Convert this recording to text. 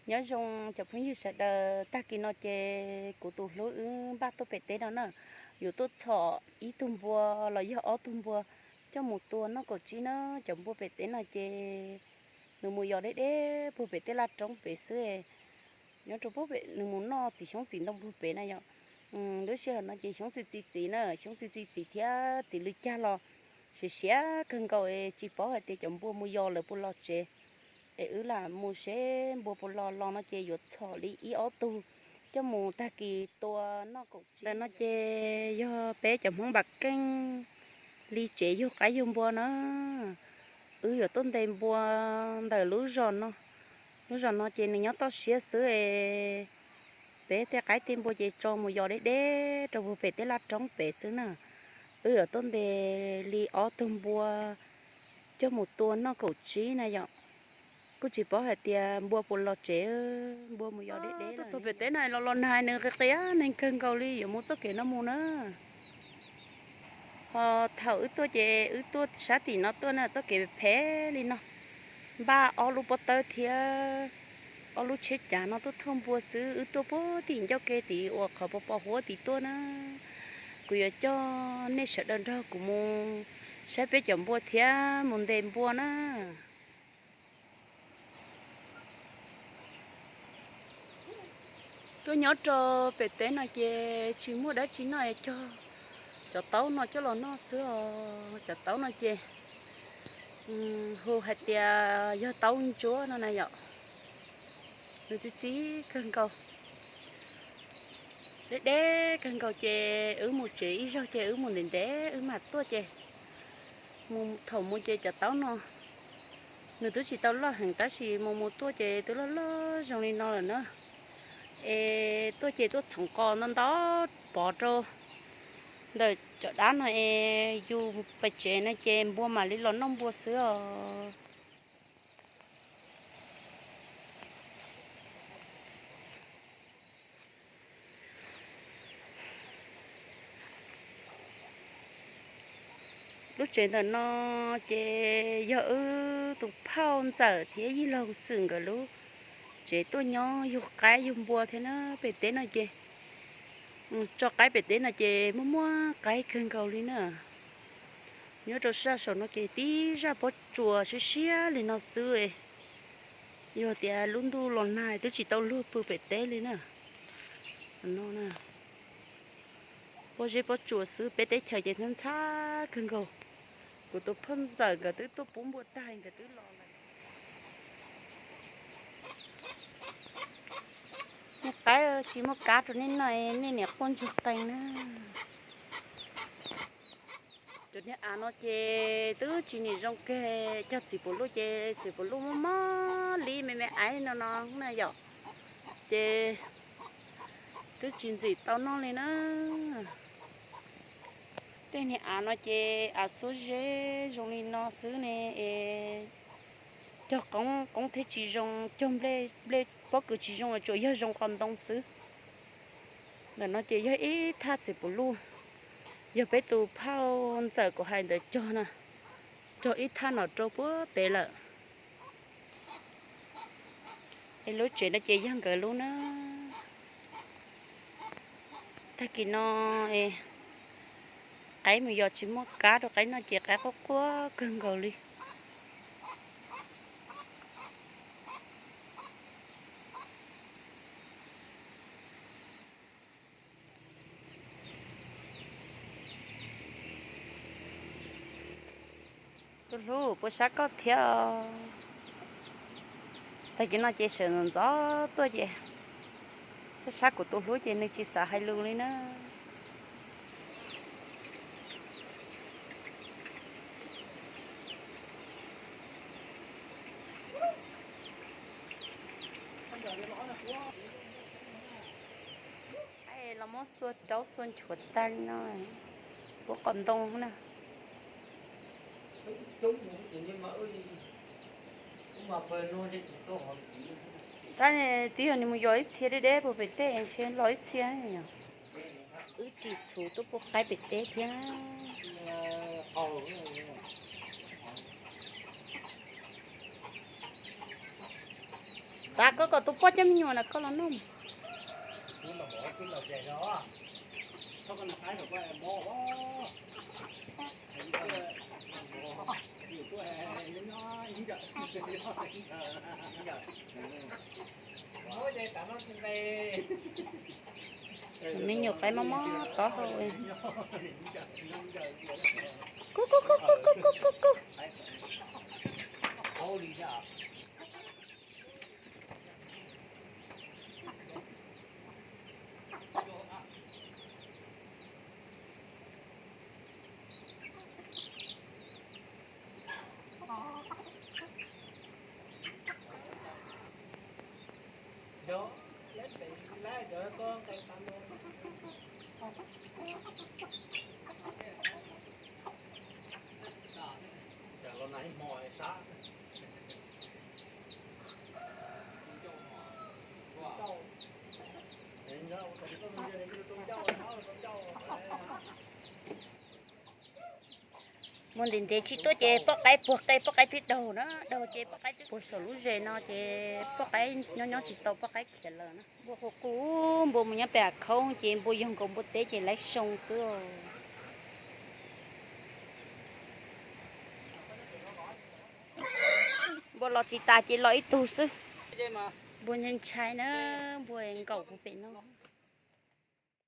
Nyob zoo cov phooj ywg sawv daws, tag kis no ces kuv tus hlub wb npaj tuaj pem teb no na, yuav tuaj txhom ib tug npua los yog ob tug npua coj mus tua noj kaum tsib na. Cov npua pem teb no ces nws mus yos deb deb puag pem tej laj roob pem xwb. Nyob rau puag pem nws mus noj txiv xyoob txiv ntoo puag pem na yom. Lub sij hawm no ces xyoob txi txi txiv na, xyoob txi txi txiv thiab txiv lw cag los siav siav kawg nkaus es tsis paub hais tias cov npua mus yos lawv puas los tsev. Es wb lam mus seb npua puas los, los no ces yuav txhom li ib ob tug coj mus tag kis tua noj kaum tsib. Ntawm no ces yog peb cov Hmoob Npam Keej li tsev yug qaib yug npua na. Wb yuav tuaj ntes npua ntawm lub zos no. Lub zos no ces nws nyob toj siab xwb es peb tej qaib tej npua ces tso mus yos deb deb rau puag pem tej laj roob pem xwb na. Wb yuav tuaj ntes li ob tug npua coj mus tua noj kaum tsib na yom. Kuj tsis paub hais tias npua puas los tsev, npua mus yos deb deb. Tuaj txog pem teb no los los nag nws qias qias neeg kawg nkaus li, yuav mus txoj kev no mus na. Ho thaum wb tuaj ces wb tuaj sab tim no tuaj na, txoj kev phem li no, npaj ob lub pob tawb thiab ob lub tsheb cav no tuaj thauj npua xwb. Wb tuaj puag tim ncauj ke tid uas qhov pos pos huab tid tuaj na. Kuv yuav coj nej sawv daws nrog kuv mus saib peb cov npua thiab mus ntes npua na. Tuaj nyob rau pem teb no ces tsis muaj dab tsi noj es cog cov taub no coj los noj xwb os. Cov taub no ces hu hais tias yog taub ntsuab no na yom. Nws txi txi kawg nkaus, deb deb kawg nkaus ces wb mus tsev ib zaug ces wb mus ntev ntev wb mam tuaj ces mus thaum mus ces cov taub no nws twb tsis tau loj heev tab sis mus mus tuaj ces twb loj loj zoo li no lawm na. Es tuaj ces tuaj txhoov qos ntau ntau pov rau ntawm cov dab no es yus pem tsev no ces npua mam li los noj npua xwb os. Lub tsev ntawm no ces yog wb tus phauj ntxawm thiab yij laug xwm nkawd lub tsev tuaj nyob yug qaib yug npua thiab na. Pem teb no ces tso qaib pem teb no ces muaj muaj qaib kawg nkaus li na. Nyob rau sab saum no ces tib zaj pob tsuas siab siab li no xwb. Yog tias lub ntuj los nag twb tsis tau luag pw pem teb li na. Pob zeb pob tsuas xwb, peb teb chaws ces ntxhab ntxhab kawg nkaus. Kuv tus phauj ntxawm nkawd twb tuaj pub npua tag nkawd twb los lawm. Nej qaib tsis muaj kab rau nej noj, nej niam quaj ntsuag qees na. Cov niag av no ces twb tsis nim zoo kiag, cog txiv puv luj ces txiv puv luj mob mob li me me aiv no no na yom, ces twb tsis ntxim tau noj li na. Tej niag av no ces av xuab zeb zoo li no xwb ne es cog qoob qoob thiaj tsis zoo, cog nplej nplej pob kws tsis zoo, tsuas yog zoo qos ntoo xwb. Ntawm no ces yog ib thaj txiv puv luj, yog peb tus phauj ntxawm kuv hais ntawd cog na, cog ib thaj no rau puag pem lawm. Es lub tsev no ces yog nkawd lub na. Tag kis no qaib mus yos tsis muaj kab rau qaib noj ces qaib quaj quaj kawg nkaus li. Tus hlub puas sab koj thiab? Tag kis no ces sawv ntxov ntxov tuaj ces sab sab kuv tus hlub ces nws tsis xav hais lus li na. Los muab xua raub xua nchuav tag li no, puab qos ntoo na. Tab twb yog nws mus yos ib txhia deb deb puag pem tej ntshe los ib txhia. Wb ris txhuv tuaj pub qaib pem teb thiab. Xav koj kom tus poj coj me nyuam na koj los noj. Me nyuam qaib mob mob taub hau. Kub kub kub kub kub kub kub kub. Muaj ntev ntev tsis tuaj ces poj qaib puag qe, poj qaib twb daug na, daug ces poj qaib twb puag saum lub zes no ces poj qaib nyob nyob tsis tau, poj qaib khiav lawm na. Npua qus qus, npua mus nyob pem hav khoob ces npua yog nkaus npua teb ces laib soo xwb. Npua los tsis tas ces los ib tug xwb. Npua ntshai ntshai na, npua nkaum kuv pem no.